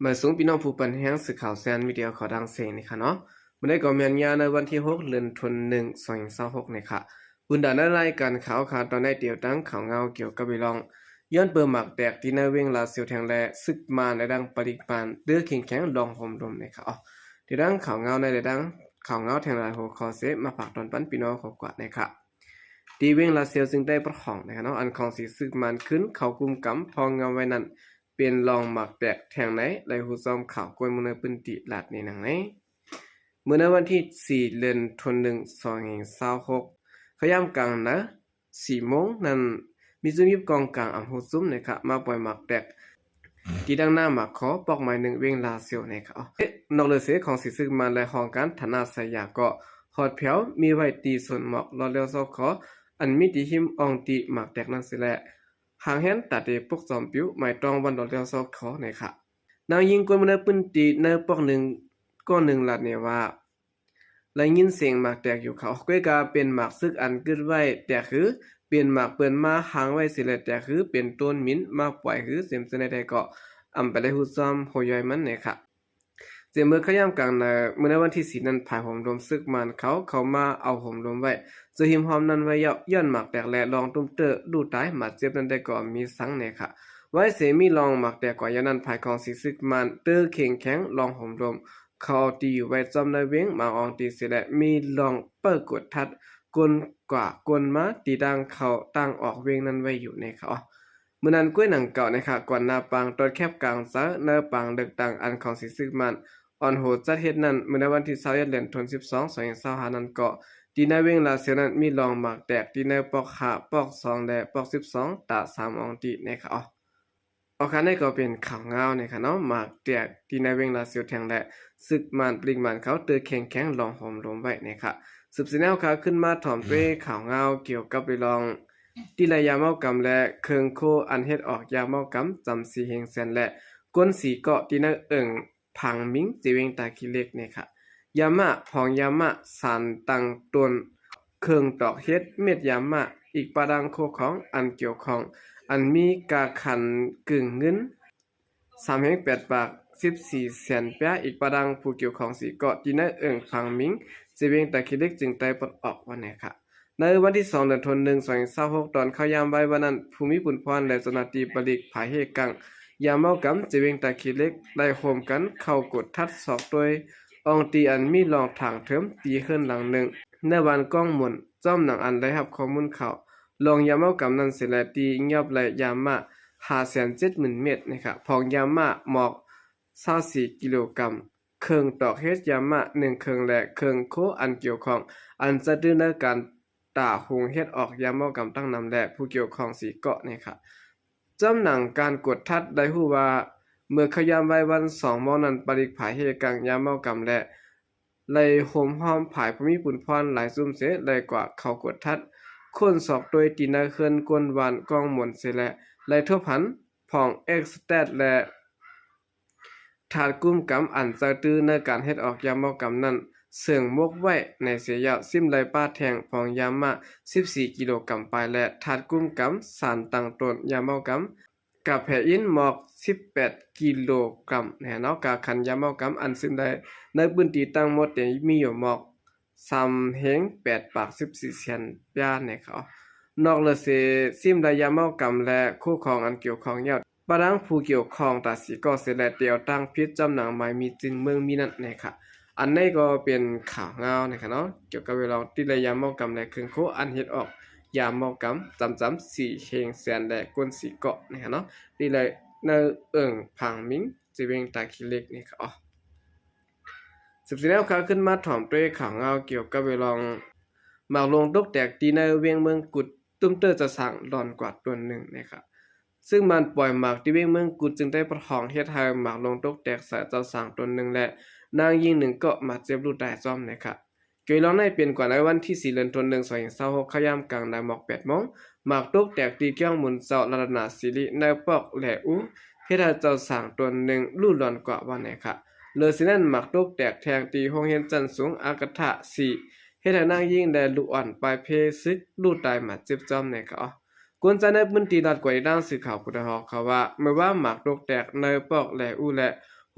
ມາສູງພີ່ນ້ອງຜູ້ປັນແຮງສື່ຂ່າວແຊນມີເດຍຂໍດັງເຊງນີ້ຄ່ະເນາະ. ມື້ນີ້ກໍແມ່ນຍາມໃນວັນທີຫົກ ເດືອນ ໜຶ່ງ ສອງພັນຊາວຫົກນີ້ຄ່ະ. ບຸນດາໃນລາຍການຂ່າວຄ່ະ ຕອນໃນຕຽວຕັ້ງຂ່າວງາວກ່ຽວກັບເລື່ອງ ຍ້ອນເປີໝາກແຕກທີ່ໃນເວງລາຊຽວແທງແລ ຊຶກມານໃນດັງປະລິກມານ ເຕີເຄັ່ງແຂງລອງໂຮມລົມນີ້ຄ່ະ. ເອົາ ທີ່ດັງຂ່າວງາວໃນໃດດັງ ຂ່າວງາວແທງຫຼາຍຫົວຂໍ້ເສ ມາຝາກຕອນປັນພີ່ນ້ອງເຮົາກວ່ານີ້ຄ່ະ. ທີ່ເວງລາຊຽວ ເຊິ່ງໄດ້ປະຄອງນະຄະເນາະ ອັນຂອງສີຊຶກມານຂຶ້ນເຂົ້າກຸມກຳພອງງາມໄວ້ນັ້ນ ເປັນລອງໝາກແຕກແທງໃນ ໄດ້ຮູ້ຊອມຂ່າວກ້ວຍເມືອງໃນພື້ນທີ່ລາດນີ້ນາງໃນ ເມື່ອໃນວັນທີສີ່ ເດືອນ ໜຶ່ງ ສອງພັນຊາວຫົກ ຂະຫຍາມກາງນະ ສີ່ໂມງນັ້ນ ມີຊຸມຍິບກອງກາງອຳໂຫດຊຸມນະຄະ ມາປ່ອຍໝາກແຕກ ທີ່ດັງໜ້າໝາກຂໍ ປອກໝາຍໜຶ່ງ ເວງລາຊຽວນະຄະ. ນອກເຫຼືອເສຂອງສີຊຶກມານ ແລະ ຫ້ອງການຖານະໄຊຍາ ກໍຮອດແຖວມີໄວ້ທີ່ສວນໝອກລອດແລ້ວຊອກຂໍ ອັນມີທີ່ຮິມອ່ອງຕີໝາກແຕກນັ້ນເສແລະ ຫາງແຮນຕາເຕປົກຈອມປິວ ໝາຍຕ້ອງວັນລອດແລ້ວຊອກຂໍນະຄະ. ນາງຍິງຄົນເມືອງໃນພື້ນທີ່ໃນປອກໜຶ່ງ ກ້ອນໜຶ່ງລາດແນວ່າ ໄດ້ຍິນສຽງໝາກແຕກຢູ່ເຂົາ ກ້ວຍກາເປັນໝາກຊຶກອັນກຶດໄວ້ແຕກຄື ເປັນໝາກເປີນມາຫາງໄວ້ເສແລະແຕກຄື ເປັນຕົ້ນມິນມາປ່ອຍຄື ເສັມຊະແນໃດກໍອຳໄປໄດ້ຮູ້ຊອມໂຮຍ້ອຍມັນແນ່ຄະ. ເສເມື່ອຂະຫຍາມກາງໃນ ເມື່ອໃນວັນທີສີ່ນັ້ນ ຝ່າຍໂຮມລົມຊຶກມານເຂົາ ເຂົ້າມາເອົາໂຮມລົມໄວ້ ເຊິ່ງຮິມຮ່ອມນັ້ນໄວ້ເຍົາະ ຍ້ອນໝາກແຕກແລະລອງຕຸ້ມເຕີ ລູກຕາຍໝາດເຈັບນັ້ນໄດ້ກໍມີສັງແນ່ຄະ. ໄວ້ເສມີລອງໝາກແຕກກວ່າຍາວນັ້ນ ຝ່າຍຂອງສີຊຶກມານ ເຕີເຄັ່ງແຂງລອງໂຮມລົມ ເຂົ້າຕີຢູ່ໄວ້ຈອມໃນເວງ ມາອອງຕີເສແລະ ມີລອງເປີກວດທັດ ກົນກວ່າກົນມາ ທີ່ທາງເຂົ້າທາງອອກເວງນັ້ນໄວ້ຢູ່ແນ່ຄະ. ມື້ນັ້ນກ້ວຍໜັງເກົ່ານະຄະ ກວນໜ້າປາງ ຕອດແຄບກາງເຊີ ໃນປາງເລືອກຕັ້ງ ອັນຂອງສີຊຶກມານ ອ່ອນໂຫຈັດເຮັດນັ້ນ ເມື່ອໃນວັນທີຊາວເອັດ ເດືອນ ສິບສອງ ສອງພັນຊາວຫ້ານັ້ນກໍ ທີ່ໃນເວງລາຊຽວນັ້ນ ມີລອງໝາກແຕກ ທີ່ໃນປອກຫ້າ ປອກສອງ ແລະ ປອກສິບສອງ ຕາສາມອອງຕີແນ່ຄະ. ເອົາ ເອົາ ຄ່ະ ນີ້ກໍເປັນຂ່າວງາວນະຄະເນາະ ໝາກແຕກທີ່ໃນເວງລາຊຽວແທງ ແລະ ຊຶກມານປະລິກມານເຂົາ ເຕີເຄັ່ງແຂງລອງໂຮມລົມໄວ້ນະຄະ. ສືບສຽນແນວຂ່າວຂຶ້ນມາຖອມດ້ວຍຂ່າວງາວກ່ຽວກັບເລື່ອງ ທີ່ໄລ່ຢາເມົາກຳ ແລະ ເຄື່ອງໂຄ ອັນເຮັດອອກຢາເມົາກຳ ຈຳສີ່ເຮງແສນ ແລະ ກົນສີ່ເກາະ ທີ່ໃນເອີ່ງ ຜັງມິງ ເຈເວງຕາຂີ້ເຫຼັກນີ້ຄະ. ຢາມະ ຜອງຢາມະ ສານຕັ້ງຕົ້ນ ເຄື່ອງຕອກເຮັດ ເມັດຢາມະ ອີກປະດັງຄູ່ຂອງອັນກ່ຽວຂ້ອງ ອັນມີກາຂັນກຶ່ງເງິນ ສາມເຮງແປດປາກສິບສີ່ແສນປາຍ ອີກປະດັງຜູ້ກ່ຽວຂ້ອງສີ່ເກາະ ທີ່ໃນເອີ່ງຜັງມິງ ເຈເວງຕາຂີ້ເຫຼັກ ຈຶ່ງໄດ້ປອດອອກວ່າແນ່ຄະ. ໃນວັນທີສອງ ເດືອນ ໜຶ່ງ ສອງພັນຊາວຫົກ ຕອນເຂົ້າຍາມໄວວານັ້ນ ຜູ້ມີບຸນພອນ ແລະ ເຈົ້າໜ້າທີ່ປະລິກ ພາເຮກາງ ຢາເມົາກຳ ເຈເວງຕາຂີ້ເຫຼັກ ໄດ້ໂຮມກັນເຂົ້າກວດທັດ ຊອກໂຕຍ ອອງຕີອັນມີລອງຖາງເທີມ ທີ່ເຮືອນຫຼັງໜຶ່ງ ໃນບ້ານກອງໝົນ ຈອມໜັງອັນໄດ້ຮັບຂໍ້ມູນຂ່າວ ລອງຢາເມົາກຳນັ້ນເສແລະ ຕີຫຍັບໄລ່ຢາມະ ຫ້າແສນເຈັດໝື່ນເມັດນະຄະ ຜອງຢາມະ ໝອກ ຊາວສີ່ກິໂລກຣາມ ເຄື່ອງຕອກເຮັດຢາມະ ໜຶ່ງເຄື່ອງ ແລະ ເຄື່ອງໂຄ ອັນກ່ຽວຂ້ອງ ອັນຈະຖືໃນການຕາຫຸງເຮັດອອກຢາເມົາກຳຕັ້ງນຳ ແລະ ຜູ້ກ່ຽວຂ້ອງສີ່ເກາະນີ້ຄະ. ຈຳໜັງການກວດທັດໄດ້ຮູ້ວ່າ ເມື່ອຂະຫຍາມໄວວັນສອງໂມງນັ້ນ ປະລິກພາເຮກາງຢາເມົາກຳ ແລະ ໄລ່ໂຮມຮ້ອມພາຍຜູ້ມີບຸນພອນຫຼາຍຊຸມເສ ໄລ່ກວາດເຂົ້າກວດທັດ ຄົ້ນຊອກໂຕຍທີ່ໃນເຮືອນກົ້ນບ້ານກອງໝົນເສ ແລະ ໄລ່ທົບຫັນ ຜອງເອັກສະແຕດ ແລະ ທາດກຸມກຳອັນໃຊ້ຖືໃນການເຮັດອອກຢາເມົາກຳນັ້ນ ເຊິ່ງໝົກໄວ້ໃນເຊຍາວ ຊິມໄດ້ປາແທ່ງ ຜອງຢາມະ ສິບສີ່ກິໂລກຣາມປາຍ ແລະ ທາດກຸມກຳ ສານຕັ້ງຕົ້ນຢາເມົາກຳ ກາເຟອີນ ໝອກ ສິບແປດກິໂລກຣາມ ແນ່ເນາະ. ກາຂັນຢາເມົາກຳອັນຊິມໄດ້ໃນພື້ນທີ່ທັງໝົດນີ້ ມີຢູ່ໝອກ ສາມເຮງແປດປາກສິບສີ່ແສນປາຍແນ່ຄະ. ນອກເຫຼືອເສ ຊິມໄດ້ຢາເມົາກຳ ແລະ ຄູ່ຂອງອັນກ່ຽວຂ້ອງແລ້ວ ປະດັງຜູ້ກ່ຽວຂ້ອງຕາສີ່ເກາະເສ ແລະ ຕ່ຽວຕັ້ງຜິດຈຳໜັງໝາຍມີດຈຶ່ງເມືອງມີນັ້ນແນ່ຄະ. ອັນນີ້ກໍເປັນຂ່າວງາວນະຄະເນາະ ກ່ຽວກັບເລື່ອງທີ່ໄລ່ຢາເມົາກຳ ແລະ ເຄື່ອງໂຄ ອັນເຮັດອອກຢາເມົາກຳ ຈຳຈຳສີ່ເຮງແສນ ແລະ ກົ້ນສີ່ເກາະນະຄະເນາະ ທີ່ໄລ່ໃນເອີ່ງຜັງມິງ ເຈເວງຕາຂີ້ເຫຼັກນີ້ຄະ. ສືບສຽນແນວຂ່າວຂຶ້ນມາຖອມດ້ວຍຂ່າວງາວກ່ຽວກັບເລື່ອງໝາກໂລງຕົກແຕກທີ່ໃນວຽງເມືອງກຸດ ຕຸ້ມເຕີເຈົ້າຊ້າງຫຼອນກວ່າຕົນໜຶ່ງນະຄະ. ຊຶ່ງມັນປ່ອຍໝາກທີ່ວຽງເມືອງກຸດ ຈຶ່ງໄດ້ປະທ້ອງເຮັດໃຫ້ໝາກໂລງຕົກແຕກໃສ່ເຈົ້າຊ້າງຕົນໜຶ່ງ ແລະ ນາງຍິງໜຶ່ງເກາະບາດເຈັບລູກຕາຍຊ້ອມນະຄະ. ເກີດເລື່ອງໃນເປັນກວ່າໃນວັນທີສີ່ ເດືອນ ໜຶ່ງ ສອງພັນຊາວຫົກ ຂະຫຍາມກາງໃນໝອກແປດໂມງ ໝາກຕົກແຕກທີ່ກຽງໝູນເຈົ້າລັດຕະນະສິລິ ໃນປອກແລອູ ເຮັດໃຫ້ເຈົ້າຊ້າງຕົນໜຶ່ງລູກຫຼອນກວ່າວ່າແນ່ຄະ. ເຫຼືອຊິນັ້ນ ໝາກຕົກແຕກແທ່ງທີ່ໂຮງຮຽນຊັ້ນສູງອາກາທະສີ່ ເຮັດໃຫ້ນາງຍິງ ແລະ ລູກອ່ອນປາຍເພຊຶກ ລູກຕາຍບາດເຈັບຊ້ອມແນ່ຄະ. ຄົນໃຊ້ໃນພື້ນທີ່ລາດກວາງ ໄດ້ລາຍງານສື່ຂ່າວຜູ້ໄດ້ຮອດຂ່າວວ່າ ເມື່ອວານໝາກຕົກແຕກໃນປອກແລອູ ແລະ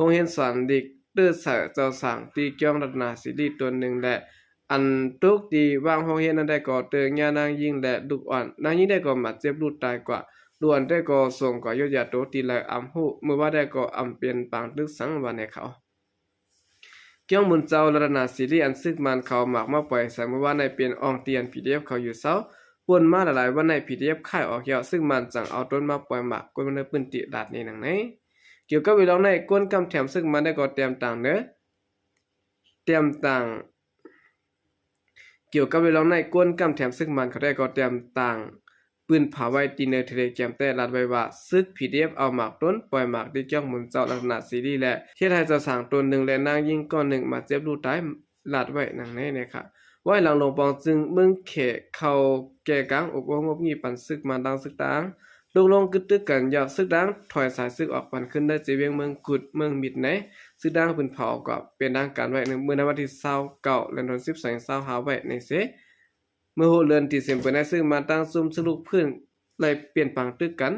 ໂຮງຮຽນສອນດິກ ເຕີໃສ່ເຈົ້າສາງ ທີ່ກ້ຽງລັດຕະນາສີລີ ໂຕໜຶ່ງ ແລະ ອັນຕົກທີ່ຫວ່າງໂຮງຮຽນນັ້ນໄດ້ກໍເຕີຍານາງຍິງ ແລະ ລູກອ່ອນ. ນາງຍິງໄດ້ກໍບາດເຈັບ ລູກຕາຍກວ່າ, ລູກອ່ອນໄດ້ກໍສົ່ງກວ່າຢູດຢາໂຕທີ່ໄຫຼອຳຮູ້. ມື້ວານໄດ້ກໍອຳເປັນປາງຕຶກສັງ ວ່າແນວເຂົາ ກ້ຽງບຸນເຈົ້າ ລັດຕະນາສີລີ ອັນຊຶກມານເຂົາໝາກມາປ່ອຍໃສ່ມື້ວານໃນເປັນອ່ອງທີ່ອັນ ພີດີເອັຟ ເຂົາຢູ່ເຊົາ ປົນມາຫຼາຍໆວັນໃນ ພີດີເອັຟ ຂາຍອອກແລ້ວ ຊຶກມານຈັ່ງເອົາໂດຣນມາປ່ອຍໝາກ ກົນເມືອງໃນພື້ນທີ່ລາດນີ້ ດັ່ງໃນ. ກ່ຽວກັບເລື່ອງໃນ ກົນກຳແຖມຊຶກມານໄດ້ກໍແຕ້ມຕ່າງເນີ ແຕ້ມຕ່າງ ກ່ຽວກັບເລື່ອງໃນ ກົນກຳແຖມຊຶກມານເຂົາໄດ້ກໍແຕ້ມຕ່າງ ປືນເຜົາໄວ້ທີ່ເນີເທເລແກຣມ ແຕ່ລາດໄວ້ວ່າ ຊຶກ ພີດີເອັຟ ເອົາໝາກໂດຣນປ່ອຍໝາກທີ່ກ້ຽງບຸນເຈົ້າ ລັດຕະນາສີລີ ແລະ ເຮັດໃຫ້ເຈົ້າສາງໂຕໜຶ່ງ ແລະ ນາງຍິງກ່ອນໜຶ່ງບາດເຈັບ ລູກຕາຍ ລາດໄວ້ດັ່ງໃນ ໃນຂະ ໄວ້ຫຼັງຫຼວງປອງຈຶ່ງເມືອງແຂເຂົ້າແກ່ກາງອົບໂອ້ງົບງິບປັນຊຶກມານ ດັ່ງຊຶກຕ່າງ ຕົກລົງກຶດຕຶກກັນ ຢາກຊຶກຕ່າງຖອຍສາຍຊຶກອອກປັນຂຶ້ນໄດ້ ທີ່ວຽງເມືອງກຸດ ເມືອງມິດໃນ ຊຶກຕ່າງເພິ່ນເຜົາອອກກວ່າເປັນທາງການໄວ້ ໃນມື້ໃນວັນທີຊາວເກົ້າ ເດືອນ ສິບ ສອງ ຊາວຫ້າ ໄວ້ໃນເຊ. ເມື່ອຫົກເດືອນທີ່ເຊັນເປີໃນຊຶກມານ ຕັ້ງຊຸມຊຶກລຸກພື້ນ ໄລ່ປ່ຽນປາງຕຶກກັນ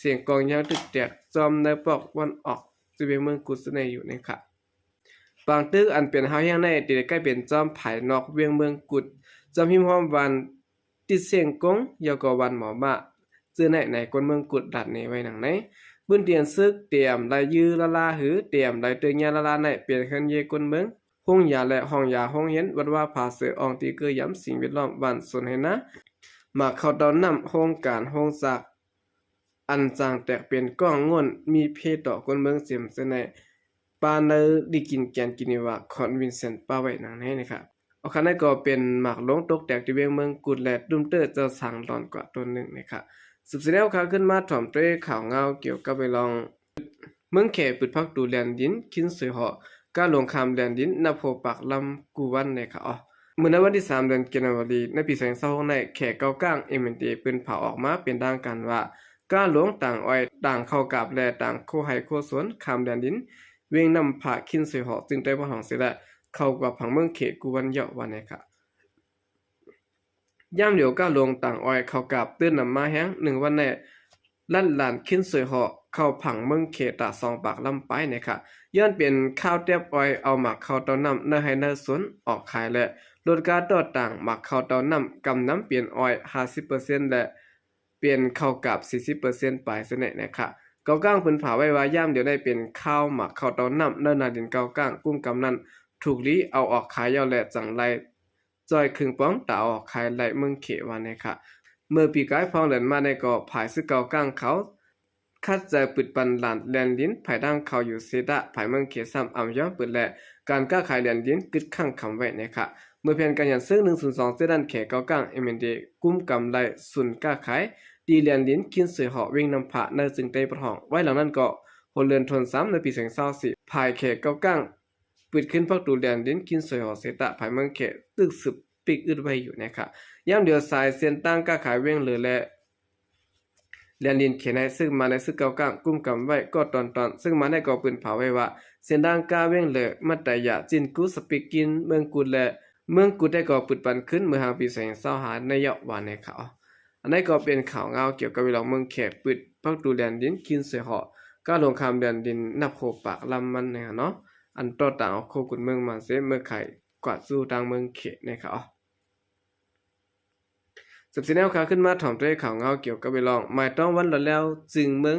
ສຽງກອງຍາງຕຶກແຕກ ຈອມໃນປອກວັນອອກ ທີ່ວຽງເມືອງກຸດສະເໜີຢູ່ໃນຂະ ປາງຕຶກອັນເປັນຮາວແຮງໃນ ທີ່ໄດ້ກາຍເປັນຈອມພາຍນອກວຽງເມືອງກຸດ ຈອມຮິມຫ້ອມວັນ ຕິດເຊງກົງ ແລ້ວກໍວັນໝໍມ້າ ຈື່ໃນ ໃນກົນເມືອງກຸດ ລາດໃນໄວ້ດັ່ງໃນ ພື້ນທີ່ອັນຊຶກຕຽມໄລ່ຢື້ລະລາ ຫຼື ຕຽມໄລ່ເຕີຍາລະລາໃນ ເປັນເຮືອນເຢກົນເມືອງ ໂຮງຢາ ແລະ ຫ້ອງຢາ ໂຮງຮຽນ ວັດວາຜາເສືອ ອ່ອງຕີເກີຍາມ ສິ່ງແວດລ້ອມ ບ້ານສວນໄຮ່ນາ ໝາກເຂົ້າເຕົານ້ຳ ໂຮງການ ໂຮງຈັກ ອັນຈາງແຕກເປັນກ້ອງງ່ນ ມີເພຕໍ່ຄົນເມືອງເຈັມເຊັ່ນໃນ ປານເນີ ດີກິນແກນກິນນິວາ ຄອນວິນເຊັນ ປາໄວ້ໜັງໃນນີ້ຄະ. ອອກຄານໃນກໍເປັນໝາກລົງຕົກແຕກທີ່ວຽງເມືອງກຸດ ແລະ ຕຸ້ມເຕີເຈົ້າສາງຫຼອນກວ່າຕົນໜຶ່ງນີ້ຄະ. ສືບສຽນແນວຂ່າວຂຶ້ນມາຖອມດ້ວຍຂ່າວງາວກ່ຽວກັບໄປລອງ ເມືອງແຂປຶດພັກຕູແລນດິນ ຄິນສວຍເຫາະ ກ້າຫຼວງຂ້າມແລນດິນ ນັບໂພປາກລຳກູ່ວັນແນ່ຄະ. ເອີ ມື້ໃນວັນທີສາມ ເດືອນກັນຍານາ ໃນປີສອງພັນຊາວຫົກ ໃນແຂເກົ້າກ້າງ ເອັມເອັນເອ ປືນເຜາອອກມາເປັນທາງການວ່າ ກ້າຫຼວງຕ່າງອ້ອຍ ຕ່າງເຂົ້າກາບ ແລະ ຕ່າງໂຄໄຮ່ໂຄສວນ ຂ້າມແລນດິນ ວຽງນ້ຳພະ ຄິນສວຍເຫາະ ຈຶ່ງໄຕ້ບໍ່ຫ້ອງເສຍ ແລະ ເຂົ້າກວ່າຜັງເມືອງແຂກູ່ວັນເຢາະ ວ່າແນ່ຄະ. ຍາມດຽວກ້າຫຼວງຕ່າງອ້ອຍເຂົ້າກາບ ຕື່ນນ້ຳມາແຮງ ໜຶ່ງວັນໃນ ລັດຫຼານຄິນສວຍເຫາະ ເຂົ້າຜັງເມືອງເຂຕາສອງປາກລຳປາຍແນ່ຄະ. ຍ້ອນເປັນຄາວແຕບອ້ອຍ ເອົາໝາກເຂົ້າເຕົ້ານ້ຳ ເນີໄຮ່ເນີສວນອອກຂາຍ ແລະ ລົດກາຕໍ່ຕ່າງໝາກເຂົ້າເຕົ້ານ້ຳ ກຳນຳເປັນອ້ອຍຫ້າສິບເປີເຊັນ ແລະ ເປັນເຂົ້າກາບສີ່ສິບເປີເຊັນປາຍຊະແນ່ນະຄະ. ເກົ້າກ້າງເພິ່ນພາໄວ້ວ່າ ຍາມດຽວໃນເປັນຄາວໝາກເຂົ້າເຕົ້ານ້ຳ ເນີນາດິນເກົ້າກ້າງ ກຸ້ມກຳນັ້ນ ຖືກລີ້ເອົາອອກຂາຍແລ້ວ ແລະ ຈັ່ງໄລ່ ຈ້ອຍເຄິ່ງປອງ ຕາອອກຂາຍໄລ່ເມືອງເຂ ວ່າແນ່ຄະ. ເມື່ອປີກາຍ ພອງເດືອນມາດໃນກໍ ພາຍຊຶກເກົ້າກ້າງເຂົາ ຂັດໃຈປຶດປັນລານແລນດິນ ພາຍທາງເຂົ້າຢູ່ເຊຕະ ພາຍເມືອງເຂຊ້ຳອຳຍອມປຶດ ແລະ ການຄ້າຂາຍແລນດິນກຶດຂັງຄຳໄວ້ແນ່ຄະ. ເມື່ອແຜນການຍານຊຶກໜຶ່ງສູນສອງເຈັດ ນັ້ນ ແຂເກົ້າກ້າງ ເອັມເອັນເອ ກຸ້ມກຳໄລ່ສູນຄ້າຂາຍ ທີ່ແລນດິນຄິນສວຍເຫາະ ວຽງນ້ຳພະ ໃນຈຶ່ງໄຕ້ປະທ້ອງ. ໄວ້ຫຼັງນັ້ນກໍ ຫົວເດືອນທວນສາມ ໃນປີສອງພັນຊາວສີ່ ພາຍແຂເກົ້າກ້າງ ປຶດຂຶ້ນພັກຕູແລນດິນ ຄິນສວຍເຫາະເຊຕະ ພາຍເມືອງເຂ ຕຶກສືບປີກອຶດໄວ້ຢູ່ແນ່ຄະ. ຍາມດຽວສາຍເສັ້ນທາງຄ້າຂາຍວຽງເລີ ແລະ ແລນດິນເຂໃນ ຊຶກມານ ແລະ ຊຶກເກົ້າກ້າງ ກຸ້ມກຳໄວ້ກໍຕອນໆ. ຊຶກມານໃນກໍປືນພາໄວ້ວ່າ ເສັ້ນທາງກ້າວຽງເລີ ມັດຕາຍາ ຈິນກຸ ສະປິກກິນ ເມືອງກຸດ ແລະ ເມືອງກຸດໄດ້ກໍປຶດປັນຂຶ້ນ ເມື່ອຫາງປີສອງພັນຊາວຫ້າ ໃນເຢາະ ວ່າແນ່ຄະ. ອັນໃດກໍເປັນຂ່າວງາວກ່ຽວກັບເລື່ອງເມືອງແຂປຶດພັກຕູແລນດິນ ຄິນສວຍເຫາະ ກ້າຫຼວງຂ້າມແລນດິນ ນັບໂຄປາກລຳມັນແນ່ເນາະ. ອັນຕໍ່ຕ່າງອອກໂຄກຸນເມືອງມາເຊ ເມືອງໄຂ ກວາດສູ່ທາງເມືອງເຂແນ່ຄະ. ສືບສຽນແນວຂ່າວຂຶ້ນມາຖອມດ້ວຍຂ່າວງາວກ່ຽວກັບໄປລອງ ໝາຍຕ້ອງວັນລອດແລ້ວ ຈຶ່ງເມືອງ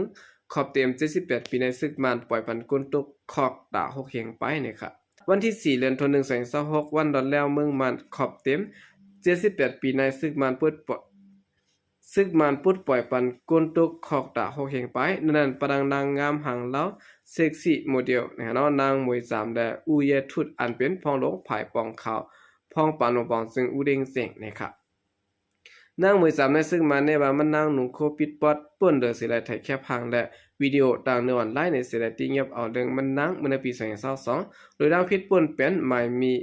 ຄອບເຕັມເຈັດສິບແປດປີໃນ ຊຶກມານປ່ອຍປັນກົ້ນຕົກຄອກຕາຫົກເຮງປາຍແນ່ຄະ. ວັນທີສີ່ ເດືອນທວນໜຶ່ງ ສອງພັນຊາວຫົກ ວັນລອດແລ້ວເມືອງມານ ຄອບເຕັມເຈັດສິບແປດປີໃນ ຊຶກມານປົດປ່ອຍ ຊຶກມານປົດປ່ອຍປັນກົ້ນຕົກຄອກຕາຫົກເຮງປາຍ. ໃນນັ້ນປະດັງນາງງາມຫາງລາວ ເຊັກຊີໂມເດວ ນະເນາະ ນາງໝວຍຈາມ ແລະ ອູ່ແຍທຸດ ອັນເປັນພອງຫຼວງພາຍປອງຂາວ ພອງປານໂນປອງ ຊຶ່ງອູ່ເດັ່ງເສັງແນ່ຄະ. ນາງໝວຍຈາມໃນຊຶກມານແນ່ວ່າມັນນາງນຸ່ງໂຄປິດປອດ ປ້ນເດີເສຍໄລໄຖແຄບຫາງ ແລະ ວິດີໂອຕ່າງໃນອອນລາຍໃນເສຍໄລຕິຫຍັບເອົາເລື່ອງມັນນາງ ເມື່ອໃນປີສອງພັນຊາວສອງ ໂດຍນາງຜິດປົນແປນໝາຍມີ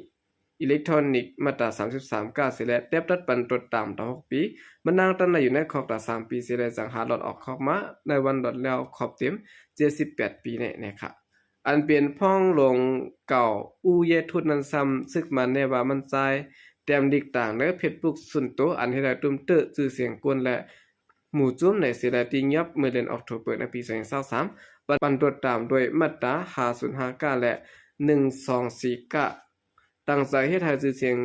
ອີເລັກໂທຣນິກ ມາດຕາສາມສິບສາມ ກາເສຍແລະ ແຕບຕັດປັນໂທດຕາມຕາຫົກປີ ມັນນາງຕັ້ງໄດ້ຢູ່ໃນຄອກຕາສາມປີເສຍແລະ ຈັ່ງຫາລອດອອກຄອກມາ ໃນວັນລອດແລ້ວຄອບເຕັມເຈັດສິບແປດປີແນ່ ແນ່ຄະ. ອັນເປັນພອງຫຼວງເກົ່າ ອູ່ແຍທຸດ ນັ້ນຊ້ຳຊຶກມານແນ່ວ່າມັນຈ່າຍແຕ້ມດິກຕາງໃນເຟສບຸກສ່ວນໂຕ ອັນເຮັດໃຫ້ຕຸ້ມເຕີຊື່ສຽງກົນ ແລະ ໝູຈຸ້ມໃນເສຍແລະ ຕິຫຍັບເມື່ອເດືອນອອກໂທເບີ ໃນປີສອງພັນຊາວສາມ ປັນ ປັນຕົວຕາມດ້ວຍມາດຕາຫ້າສູນຫ້າກະ ແລະ ໜຶ່ງສອງສີ່ກະ ຕັ້ງໃຈເຮັດໃຫ້ຊື່ສຽງ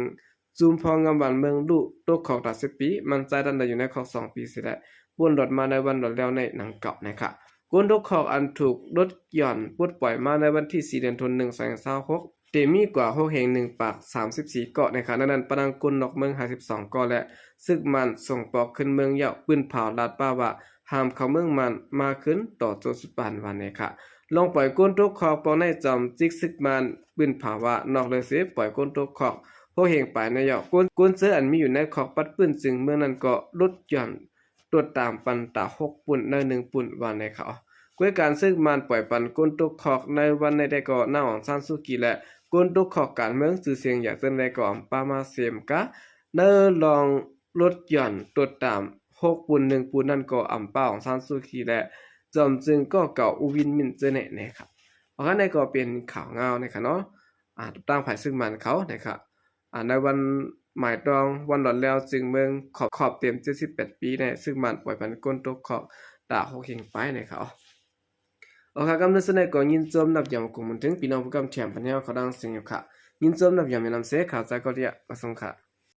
ຈຸມພອງງາມບ້ານເມືອງລຸຕົກຄອກຕາສິບປີ ມັນຈ່າຍທັນໄດ້ຢູ່ໃນຄອກສອງປີເສຍແລ້ວ ປົນລອດມາໃນວັນລອດແລ້ວໃນໜັງເກົ່ານະຄະ. ກົນຕົກຄອກອັນຖືກລົດຢ່ອນປົດປ່ອຍມາໃນວັນທີສີ່ ເດືອນຕຸນ ໜຶ່ງສອງສາມຫົກ ເຕັມມີກວ່າຫົກແຫ່ງ ໜຶ່ງປາກສາມສິບສີ່ເກາະນະຄະ. ໃນນັ້ນປະນັງຄົນນອກເມືອງຫ້າສິບສອງເກາະ ແລະ ຊຶກມານສົ່ງປອກຂຶ້ນເມືອງແລ້ວ ປືນເຜົາລາດປ່າວ່າ ຫ້າມເຂົ້າເມືອງມານມາຄືນ ຕໍ່ໂຈນສຸດປານວ່າແນຄະ. ລອງປ່ອຍກົນຕົກຄອກ ປອກໃນຈອມຈິກຊຶກມານ ປືນເຜົາວ່າ ນອກເລີຍເສຍ ປ່ອຍກົນຕົກຄອກຫົກແຫ່ງປາຍໃນເຍົາະ ກົນ ກົນເຈີອັນມີຢູ່ໃນຄອກປັດປືນຈຶ່ງເມືອງນັ້ນກໍລົດຢ່ອນ ຕົວຕາມປັນຕາຫົກປຸ້ນ ໃນໜຶ່ງປຸ້ນວ່າແນຄະ. ກວຍການຊຶກມານປ່ອຍປັນກົນຕົກຄອກໃນວັນໃນແຕ່ກໍ ນາງອອງຊານຊູຈີ ແລະ ກົນຕົກຄອກການເມືອງຊື່ສຽງຢາເຕີນແລກໍອຳປາມາເຊມກະ ໃນລອງລົດຢ່ອນຕົວຕາມຫົກປຸ້ນ ໜຶ່ງປຸ້ນນັ້ນກໍອຳປາອອງຊານຊູຈີ ແລະ ຈອມຈຶ່ງກໍເກົ່າອູວິນມິນເຈີແນແນຄະ. ອອກມາໃນກໍເປັນຂ່າວງາວນະຄະເນາະ ອາ ຕາງຝ່າຍຊຶກມານເຂົານະຄະ. ອາ ໃນວັນໝາຍຕ້ອງວັນລອດແລ້ວ ຈຶ່ງເມືອງຂອບ ຂອບເຕັມເຈັດສິບແປດປີໃນຊຶກມານປ່ອຍປັນກົນຕົກຄອກຕາຫົກແຫ່ງປາຍນະຄະ. ອອກຄະ ກຳເນີດສຸດໃນກໍຍິນຊົມນັບຢອງກົງບຸນເຖິງ ພີ່ນ້ອງຜູ້ກຳແຖມພັນແຮວເຂົ້າດັງເສັງຢູ່ຄະ. ຍິນຊົມນັບຢອງແມ່ນຳເສ ຂ່າວຈາກເກົາຫຼີໃຕ້ ມາສົ່ງຄະ.